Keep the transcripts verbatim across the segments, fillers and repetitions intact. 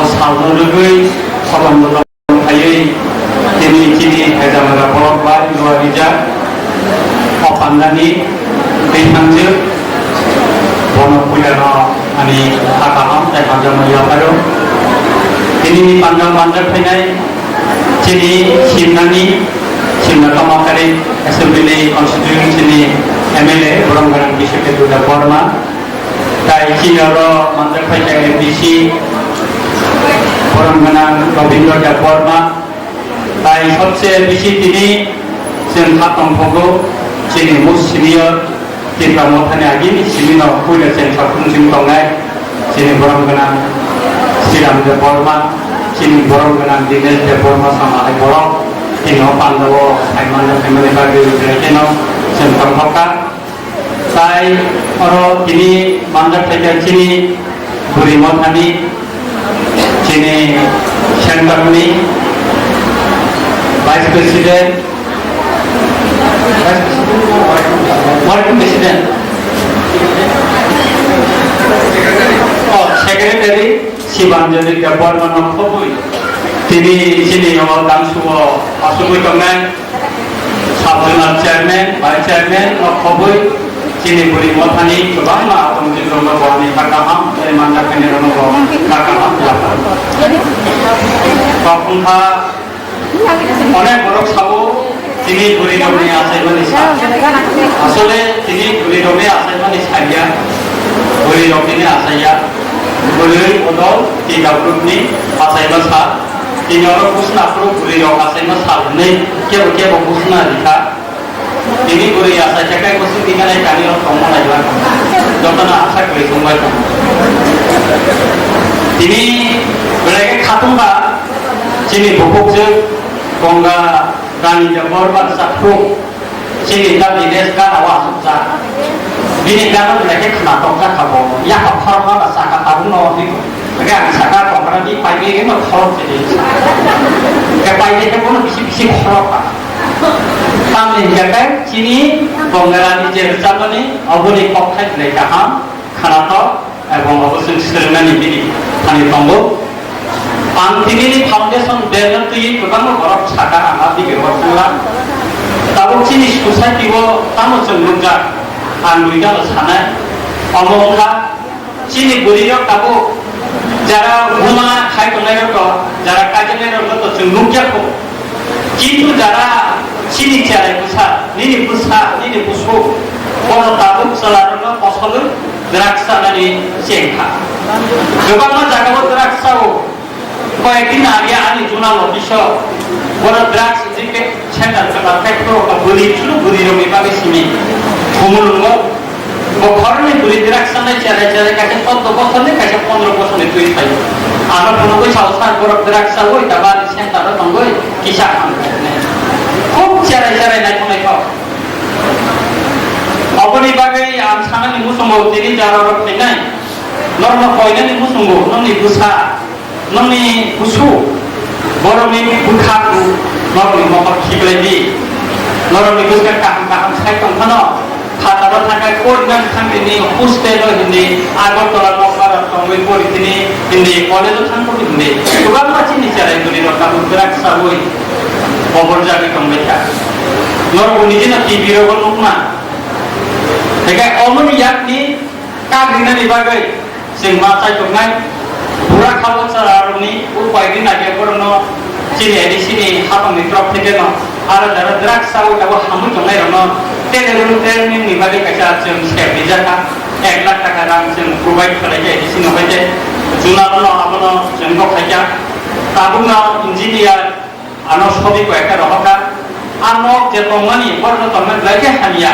Salno rwgwi, sodom bodom khaiwi, tini chini Hejamara borok bai luarijak. O pandani twi thangjak, bono puilano ani kha kaham tei hamjakma yaphaio. Tinini panda manjak phainai chini simnani, simna Kamakari Assembly Constituency ni M L A Borom Gwnang Bishnu Debbarma, tai chini oro manjak phaijak M D C Borom Gwnang Robindra Debbarma, tai sobse bisi tini chwng kha tongthogo chini most senior Tipra Mothani agini simi no puila chwng satung chwng tongnai chini Borom Gwnang Sriram Debbarma, chini Borom Gwnang Dinesh Debbarma sama hai borok tini o pandao phaimani phaimani bagwi belai kheno chwng tongthokha. Tai oro tini manjak phaikha chini Bwrwi Mothani, chini Central ni Vice President, Vice President, Working President, oh, Secretary Sibanjali Debbarma no khobwi tini chini o dangsuo asugwi tongnai. Sub zonal chairman, vice chairman no khobwi chini Bwrwi Mothani kwbangma tongtwirokno bo ani kha kaham tei manjak khainai rokno bo kha kaham yapha. Kok wngkha, onek borok sao tini bwrwi rokni achaimani sa. Asole tini bwrwi rokni achaimani saiya, bwrwi rok tini achaiya. Bwrwi bodol tinda group ni achaima sa. Tini oro buchna phuru bwrwi rok achaima sal hwnwi kebo kebo buchna rikha. Tini bwrwi achai khe kai bwswk tini nai kani rok tongma nai ba. Jotono acha kwrwi tongbai tong. Tini belai khe khatungkha chini bukhukjwk Ganga Rani Debbarma rwchapmung. Chini gani Dinesh gana o asukjak. Bini gana belai khe khna tokjak kha bo. Yakha khorokma ba saka tabukno hwnwi. Hwnkhe ang saka tongkhana di paigwi rino khorok chini. Hwnkhe paigwi khe bono bisi bisi khorok kha. Tamni hwnkhe khe chini Bongalani je rwchapmani oboni kokthai belai kaham. Khwnathok, ebong obo chwng swrwngnani bini thani tongo. Ang tinini foundation day no twiwi kwbangma borok saka ang a bigiro thangla. Tabuk chini society o tamo chwng nukjak, ang duitano sanai. Omo wngkha chini bwrwirok tabuk jara buma khai tongnai rok, jara kaijaknai rok no to chwng nukya kho. Kintu jara chini cherai bwsa, nini bwsa, nini busu, bono tabuk chwlarokno kosolwi drugs chanani chengkha. Kwbangma jagao drugs chao. Koyekdin age ani zonal office-o bono drugs addicted center kwtal khe phuru bwrwi chwlu bwrwirokni bagwi simi thumulwngo. Bo khoroknwi bwrwi drugs chanai cherai cherai kaisa chaudo bosorni kaisa pondro bosorni twi phaio. Ano phunugwi sao sir borok drugs chaui tabari center o tongwi kisa ham khainai. Khub cherai cherai naithok naithok. Oboni bagwi ang sanani muchungo tini jara rok phainai. Norokno koinani muchungo nokni bwsa. Nokni busu, borokni bwkha, nokni mokol khiblai di. Norokni bwskang kaham kaham sai tong phano, phataro thangkhe Korean country ni hostel o hindi, Agartala nokbar rok tongwi pori tini hindi, college o thang pori hindi. Kwbangma chini cherai bwrwi rok tabuk drugs chaui oborjagwi tongbai kha. Norok bo nijino T V rogo nukna. Hingkhe omoni yakni kagrinani bagwi chwng ma chai tongnai. Bura khao chwlarokni upai di naiya borokno chini A D C ni hapangni torop thekeno aro jara drugs chaui tabuk hamwi tongnairokno tele rwrwk training ni bagwi kaisa chwng sep rijak kha. Ek lakh taka rang chwng provide khlaikha A D C ni hoite. Chwlarokno abono chwng bo khaikha. Tabukno engineer, ano sobi koi ekta rohorkha. A nok je tongmani, borokno tongmani belai khe hamya.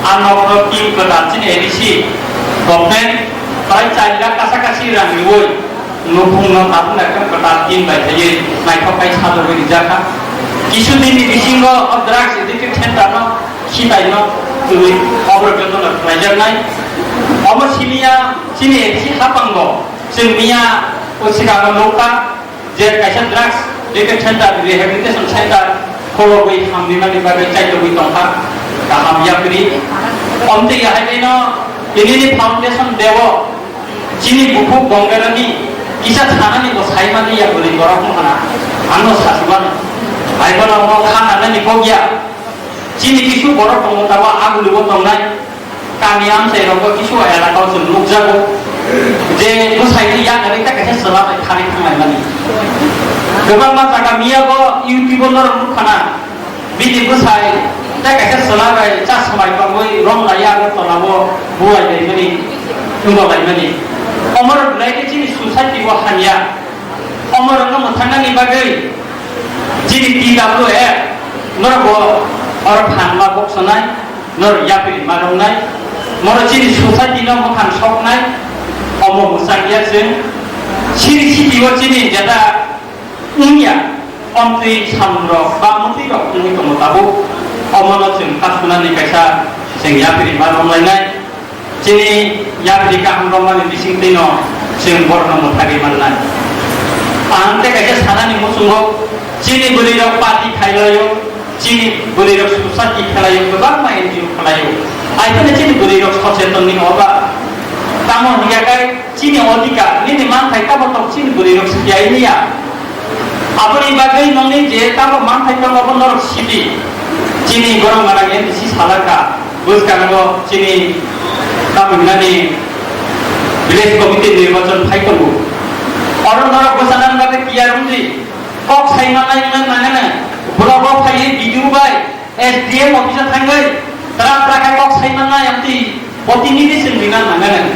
A nokno team kwtal chini A D C, government, prai char lakh kasa kasi rang riui, nukhungno tabuk ekdom kwtal team bai khaiwi naithok khai sajagwi rijak kha. Kisu dinni bisingo o drugs addicted center no, khitai no, twi oborok jotono khlaijaknai. Omo simiya chini A D C hapango, chwng miya o swkango nukha. Je kaisa drugs treatment center, rehabilitation center kholobwi hamni mani bagwi chaitogwi tongkha, kaham yapri. Omtwi yahaino tinini foundation day o chini bukhuk Bongerani Kisa sanani bo saimani ya bwrwi borok wngkha na, ang no sasubano. Hai bono omo kha nanani kok ya. Chini kisu borok tongo tabo aguli bo tongnai. Kami amchai rok bo kisu elaka o chwng nukjago. Je bwsai ni yak bai ta kaisa chwla bai thani thanglaimani. Kwbangma jaga miya bo YouTube o norok nukha na. Bini bwsai tei kaisa chwla bai cha swmai tongwi romlaiya Agartala o buai laimani, wngbo laimani. Omorok belai khe chini society o hamya. Omorokno mwthangnani bagwi chini T W F norok bo oro phan ma boksonai, norok yapri ma romnai, moro chini society no mwkhang soknai, omo mwchangya chwng. Chini city o chini jeta wngya, omtwi samrok ba mwtwi rok wngwi tongo tabuk. Omono chwng kha sunani kaisa chwng yapri ma romlainai. Chini yapri kaham romani bisingtwino chwng borokno mwthagwi mannai. Ang tei kaisa sanani muchungo chini bwrwirok party khailaio, chini bwrwirok society khailaio, kwbangma N G O khailaio. Aiphano chini bwrwirok socheton ni oba. Tamo hinkhe kai chini odhikar, nini manthai tamo tok chini bwrwirok siya niya. Aboni bagwi nongni je tamo manthai tongo abo norok sidi. Chini borok manang N D C salaka, bwskango chini tamo hinani village committee nirbachon phai tongo. Oro norok bwsana bagwi tiyar wngdi. Kok sai manai wngna nangana. Blogo phaiwi B D O bai S D M office o thangwi tra tra khe kok sai manai amtwi protinidhi chwng rina nangana.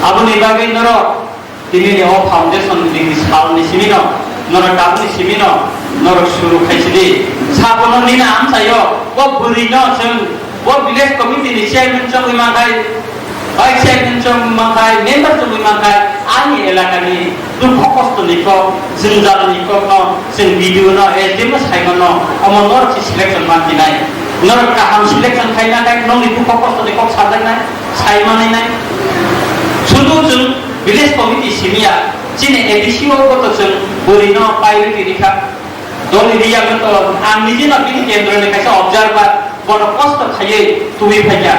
Aboni bagwi norok tini ni o foundation ni salni simi no, norok tabukni simi no, norok suru khaisidi. Sabono nini amchaio, bo bwrwi no chwng, bo village committee ni chairman chongwi mankhai, vice chairman chongwi mankhai, member chongwi mankhai, ani elaka ni dukho kosto ni kok, jwngjal ni kok no, chwng B D O no, S D M no sai mano, omo norok se selection man tinai. Norok kaham selection khaina khai nongni dukho kosto ni kok sajaknai. Sai manwi nai. Sudu chwng village committee simiya, chini A D C o bo to chwng bwrwi no priority rikha. Dol area no to ang niji no bini kendro ni kaisa observer, bono kosto khaiwi tubui phaikha.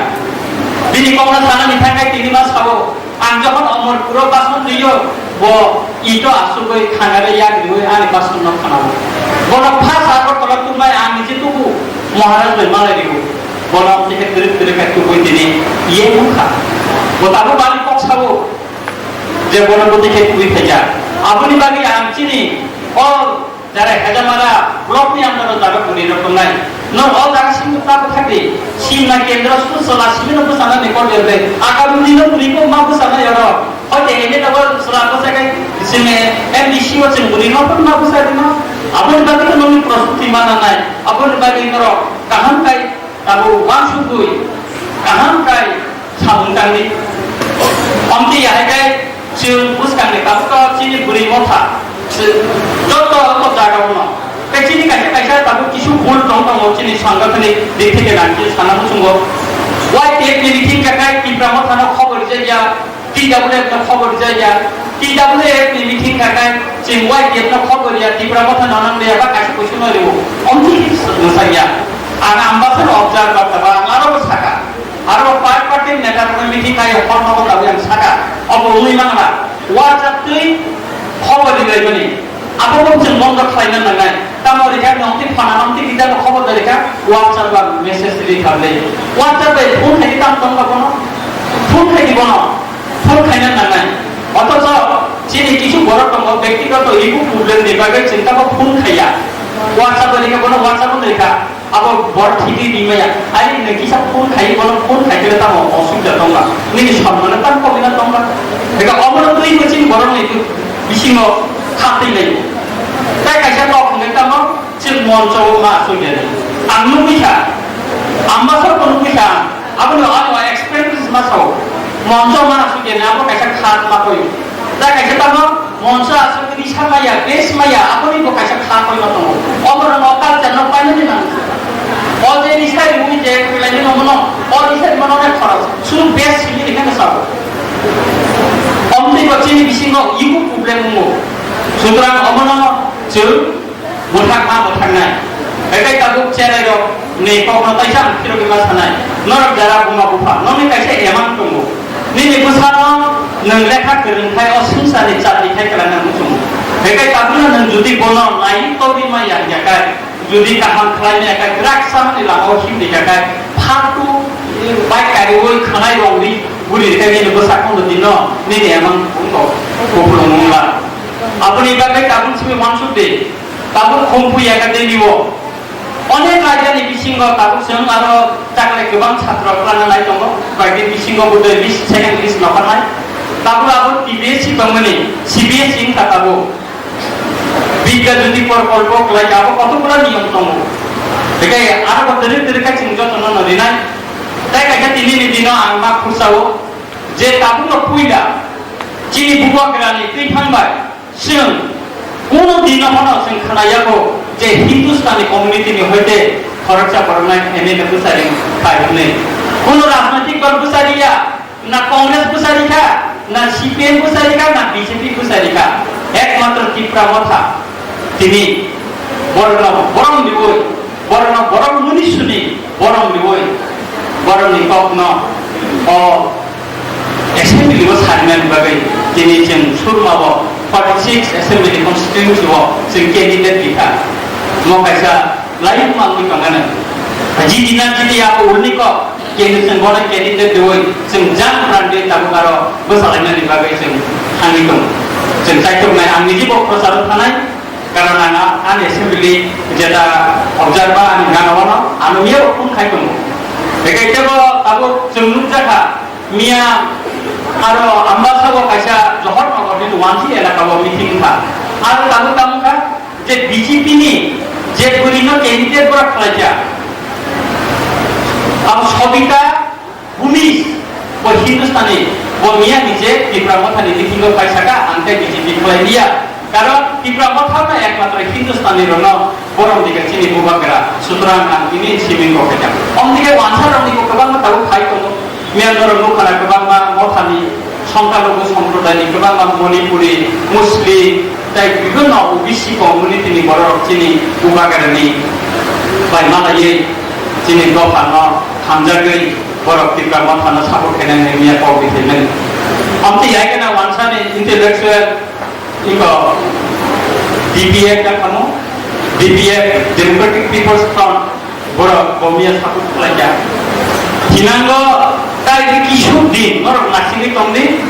Bini kokno sanani thangkhe tini ma sao, ang jokhon Omorpuro bason rwiyo, bo ito asugwi khangare yak riwi ani bason no khanao. Bono first Agartala tubunai ang niji tubu, Maharaj bai malai riwo. Bono tike twrwk twrwk khe tubui tini ye wngkha. Bo tabuk bani kok sao je bono bo tike tubui phaikha. Aboni bagwi ang chini o jara Hejamara block ni amdaro jaga bwrwi rok tongnai. Nong o jaga simi ta bwthakdi. Simna kendro su sola simi no bwsana ni kok yerde. Agami dino bwrwi ko ma bwsana yoro. Hoite ene tabuk sala bwsakai simi M D C o chwng bwrwi no ma bwsai rino. Aboni bagwi no nongni prostuti ma nangnai. Aboni bagwi norok kaham kai Abo uansukgwi kaham kai samung tangdi. Omtwi yahai kai chwng bwskangni tabukto chini bwrwi motha, chwng joto o jaga-o no. Tei chini kaisa kaisa tabuk kisu bul tong tongo chini sangathani dik theke nang chini sana muchungo. Y T F ni meeting kakai Tipra mothano khobor rijak ya. T W F no khobor rijak ya. T W F ni meeting khakai chwng Y T F no khobor ya, Tipra motha no nang ya, ba kaisa kuisu no rwo. Omtwi mwsak ya. Ang ambassador observer taba, ang aro bo saka. Aro bo part party neta rok meeting khai hor no bo tabwi ang saka. Obo wngwi mangla. Wacha twi khobor rijak mani. Abo bo chwng bondo khlaina nangnai. Tamo rikha nongtwi phana nongtwi rikha no khobor da rikha. WhatsApp ba message ri kha le. WhatsApp bai phone khai tam tong ba bono. Phone khai di bono. Phone khaina nangnai. Othocho chini kisu borok tongo bektigoto ego problem ni bagwi chwng tamo phone khaiya. WhatsApp bai rikha bono WhatsApp bai rikha. Abo bor thigwi rimaya. Ari nang kisa phone khai bono phone khai khe tamo osubida tongba. Nini somano tam komina tongba. Ega omono twi bo chini borok ni bisingo khatwi lai. Tai kaisa tok hwnwi tamo chini moncho o ma asugya. Ang nugwi kha. Ambassador ko nugwi kha. Aboni ani experience ma sao. Moncho ma asugya abo kaisa khat ma koi. Tai kaisa tamo moncho asuk risa maya, base maya, aboni bo kaisa kha koi ma tongo. Obo no culture no painani nang. O je risa ri ui je khlai ni no mono, o risa ri mono ne khoros. Suru base simi ni khe sao. Omtwi bo chini bisingo ibu problem mo. Sutrang omono chwng Mwthakma mwthaknai. Ekai tabuk cherai rok ni kokno taisa ang phirogwi ma sanai. Norok jara buma bupha, nokni kaisa emang tongo. Nini bwsano Nwng lekha kwrwng khai o swngcharni chati khai kwlai nang muchungo. Bekhai tabukno nwng jodi bono nai tongwi ma ya ya khai, jodi kaham khlai ma ya khai, kwrak samani lama o himdi ya khai, phaltu, eh, bai kariui khwnai rongwi guri khai nini bwsakno dino nini emang wngkok, kuphur wngla. Aboni bagwi tabuk simi wansuk di, tabuk khumpu ya kha Delhi o. Onek raijani bisingo tabuk chwng aro chakle kwbang chhatro kwlangna nai tongo, koi din bisingo budoi list, second list nokha nai. Tabuk abo T P S C tongmani, C B S C wngkha tabuk. Bidya Jyoti Prokolpo kwlai abo kotokgulo niyom tongo. Bekhai aro bo twrwk twrwk khe chwng jotono no rinai. Tai kaisa tini ni dino ang ma khursa o je tabukno puila chini bubagrani twi thangbai. Chwng kunu dino phano chwng khwnaya kho je Hindustani community ni hoite khoroksa borokno M L A bwsari khai hwnwi. Kunu rajnoitik dol bwsari ya, na Congress bwsari kha, na C P M bwsari kha, na B J P bwsari kha. Ekmatro Tipra Motha tini borokno borom riui, borokno borom muni suni borom riui, borokni kokno o Assembly o sarinani bagwi tini chwng Surma o forty six Assembly Constituency o chwng candidate rikha. Mo kaisa laiyung mangwi tongmani. Jiti na jiti ya ko ulni kok, kini chwng bono candidate deui chwng jang pran de tabuk aro bwsalainani bagwi chwng thangwi tongo. Chwng chaitok nai ang niji bo procharo thanai. Karon ang ani assembly jeta observer ani gana wano ano miya phone khai tongo. Bekai tebo tabuk chwng nukjakha miya aro Ambasa o kaisa Johor Nagar ni Wansi elaka o meeting kha. Aro tabuk tamo kha je B J P ni je bwrwi no candidate bora khlaikha. Abo Sobita Bhumis, bo Hindustani, bo miya ni je Tipra Motha ni bisingo pai saka, ang khe B J P khlai liya. Karon Tipra Motha no ekmatro Hindustani rokno borom dikha chini bubagra, sutrang ang tini siming kok kha. Om dike wansa rok ni kwbangma tabuk khai tongo. Miya norok nukha na kwbangma Motha ni Songkhalugu somprodai ni kwbangma Manipuri, Muslim, tai bibhinno O B C community ni borok chini bubagra ni bai malaiwi chini dopha no hamjagwi borok Tipra Motha no support khainani miya kok di khaimani. Amtwi yaikhe na wansa ni intellectual iko D P F ya kamo, D P F, Democratic People's Front, borok bo miya support khlaikha. Hinango tai di kisuk din norok nasingwi tongdi,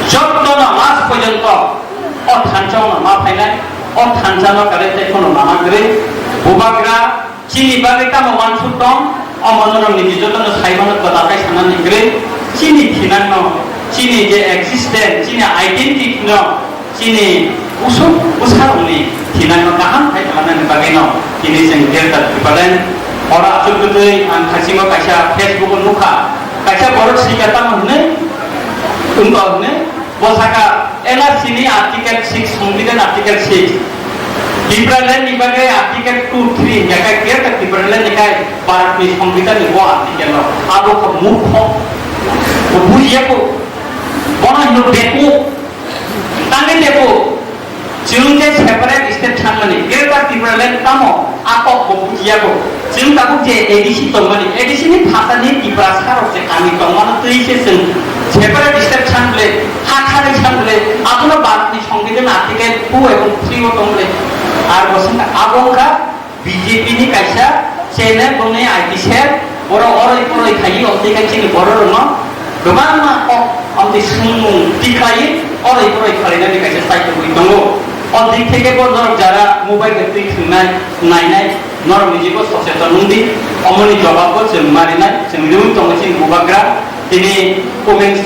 jottono last porjonto o thansa no ma phainai, o thansa no kare tei kono lama kwrwi, bubagra, chini bagwi tamo wansuk tong, omo norok nini jotono sai mano kwtal kai sanani kwrwi, chini thinangno, chini je existence, chini identity no, chini usuk usarokni thinangno kaham khai khlainani bagwino tini chwng Greater Tipraland oro achuk kwtwi ang khachimo kaisa Facebook o nukha, kaisa borok sika tamo hwnwi, wngkha hwnwi, bo saka N R C ni Article six, Songbidan Article six, Tipraland ni bagwi Article two, three hingkha khe Greater Tipraland ni khai Bharat ni Songbidan ni bo article no abo khe murkho, bo bujiya kho, bono hino beko. Tangwi tebo, chwng je separate state sanmani, Greater Tipraland tamo, a kok bo bujiya bo. Chwng tabuk je A D C tongmani, A D C ni phatani Tiprasa rok je kami tongmano twi se chwng separate state san bole, ha kharwi san bole, abono Bharat ni Songbidan Article two ebong three o tong bole. Ar bo saka abo wngkha B J P ni kaisa channel, bongni I T cell, borok oroi poroi khaiwi, omtwi khe chini borok rokno kwbangma kok omtwi swngmung tikhlaiwi oroi poroi khalainani kaisa chaitugwi tongo. O dik theke bo norok jara mobile bai twi khwngnai, nainai, norok nijibo socheton wngdi, omoni jobab bo chwng marinai, chwng riwi tongo chini bubagra. Tini Women's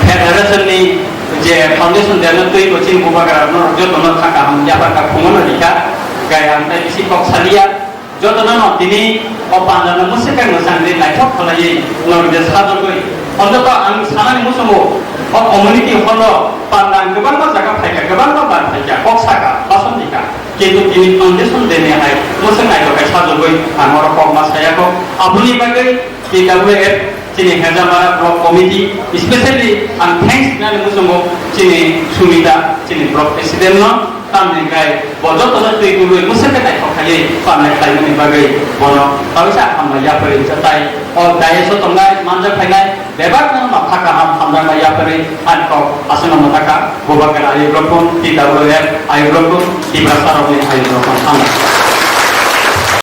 Federation ni je foundation day no twi bo chini bubagra no joto no kha kaham yapar kha phungo no rikha. Gai ang tai bisi kok salia. Joto no no tini o panda no mwswk khe mwchang ri naithok khlaiwi no je sajagwi. Ontoto ang sanani muchungo o community hall o panda ang kwbangma jaga phaikha, kwbangma bar phaikha, kok saka, bason dikha. Kintu tini foundation day ni hai mwswk naithok khe sajagwi ang oro kok ma sayakho. Aboni bagwi T W F, chini Hejamara Block Committee, especially ang thanks hinani muchungo chini Sumita, chini Block President no, tamni kai bo joto no twi tubui mwswk khe naithok khaiwi pamnai khlaimani bagwi bono kaisa hambai yapharwi chatai o dais o tongnai manjak phainai Bebak no ma thaka ham hamjakma yapharwi ani kok aswkno ma thaka, Bubagra ayuk rokung, T W F ayuk rokung, Tiprasa rokni ayuk rokung.